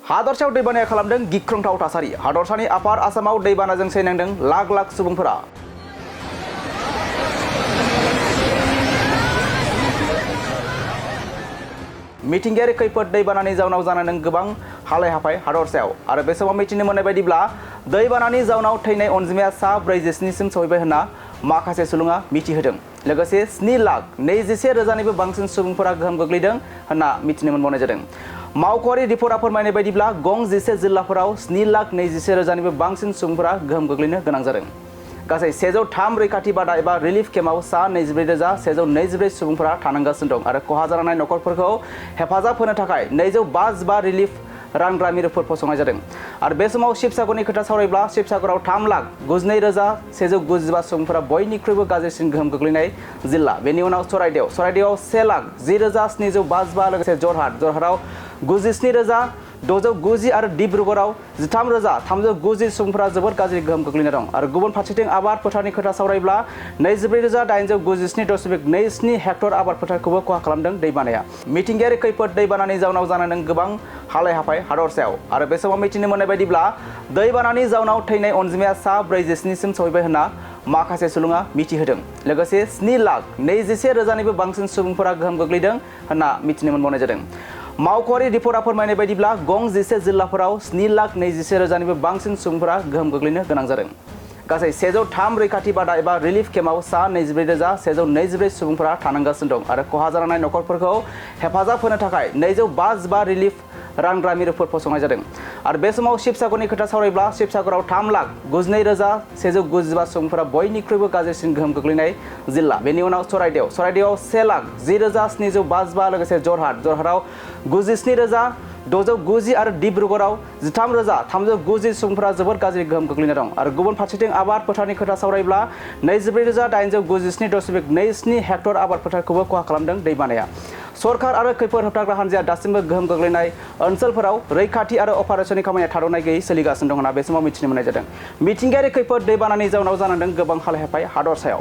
हादरसायाव दैबानाया खालामदों गिख्रंथाव थासारि। हादरसानि आफार आसामाव दैबानाजों सैनांदों लाख लाख सुबुंफोरा। मिथिंगायारि खैफोद दैबानानि जाउनाव जानांदों गोबां हालाय हाफाय हादरसायाव आरो बे समाव मिथिनो मोननाय बायदिब्ला दैबानानि जाउनाव थैनाय अनजिमाया सा 47सिम सहैबाय होनना माखासे सुलुङा मिथिहोदों। लोगोसे 7,21,000निबो बांसिन सुबुंफोरा गोहोम गोग्लैदों होनना मिथिनो मोनबावनाय जादों। मावख'आरि रिपर्टआ फोरमायनाय बायदिब्ला गं 11 जिल्लाफोराव 7,21,000निबो बांसिन सुबुंफोरा गोहोम गोग्लैनो गोनां जादों। गासै 103 रैखाथि बादा एबा रिलिफ केम्पआव सा 24,124 सुबुंफोरा थानांगासिनो दं आरो खहा जानाय नखरफोरखौ हेफाजाब होनो थाखाय 255 रिलिफ रानग्रा मिरुफोर फसंनाय जादों। आरो बे समाव शिबसागरनि खोथा सावरायब्ला शिबसागराव 3,92,295 सुबुंफोरा बयनिख्रुइबो गाज्रिसिन गोहोम गोग्लैनाय जिल्ला। बेनि उनाव सराइदेव 1,10,755 लोगोसे जरहाटआव 97,690 आरो डिब्रुगड़आव 13,390 सुबुंफोरा जोबोद गाज्रि गोहोम गोग्लैना दं। आरो गुबुन फारसेथिं आबाद फोथारनि खोथा सावरायब्ला 24,897.27 हेक्टर आबाद फोथारखौबो खहा खालामदों दैबानाया। मिथिंगायारि खैफोद दैबानानि जाउनाव जानांदों गोबां हालाय हाफाय हादरसायाव आरो बे समाव मिथिनो मोननाय बायदिब्ला दैबानानि जाउनाव थैनाय अनजिमाया सा 47सिम सहैबाय होनना माखासे सुलुङा मिथिहोदों। लोगोसे 7,21,000निबो बांसिन सुबुंफोरा गोहोम गोग्लैदों होनना मिथिनो मोनबावनाय जादों। मावख'आरि रिपर्टआ फोरमायनाय बायदिब्ला गं 11 जिल्लाफोराव 7,21,000निबो बांसिन सुबुंफोरा गोहोम गोग्लैनो गोनां जादों। गासै 103 रैखाथि बादा एबा रिलिफ केम्पआव सा 24,124 सुबुंफोरा थानांगासिनो दं आरो खहा जानाय नखरफोरखौ हेफाजाब होनो थाखाय 255 रिलिफ रानग्रा मिरुफोर फसंनाय जादों। आरो बे समाव शिबसागरनि खोथा सावरायब्ला शिबसागराव 3,92,295 सुबुंफोरा बयनिख्रुइबो गाज्रिसिन गोहोम गोग्लैनाय जिल्ला। बेनि उनाव सराइदेव 1,10,755 लोगोसे जरहाटआव 97,690 आरो डिब्रुगड़आव 13,390 सुबुंफोरा जोबोद गाज्रि गोहोम गोग्लैना दं। आरो गुबुन फारसेथिं आबाद फोथारनि खोथा सावरायब्ला 24,897.27 हेक्टर आबाद फोथारखौबो खहा खालामदों दैबानाया। सरकार आरो खैफोद होबथाग्रा हान्जाया दासिमबो गोहोम गोग्लैनाय ओनसोलफोराव रैखाथि आरो अपारेशननि खामानिया थाद'नाय गैयै सोलिगासिनो दं होनना बे समाव मिथिनो मोननाय जादों। मिथिंगायारि खैफोद दैबानानि जाउनाव जानांदों गोबां हालाय हाफाय हादरसायाव।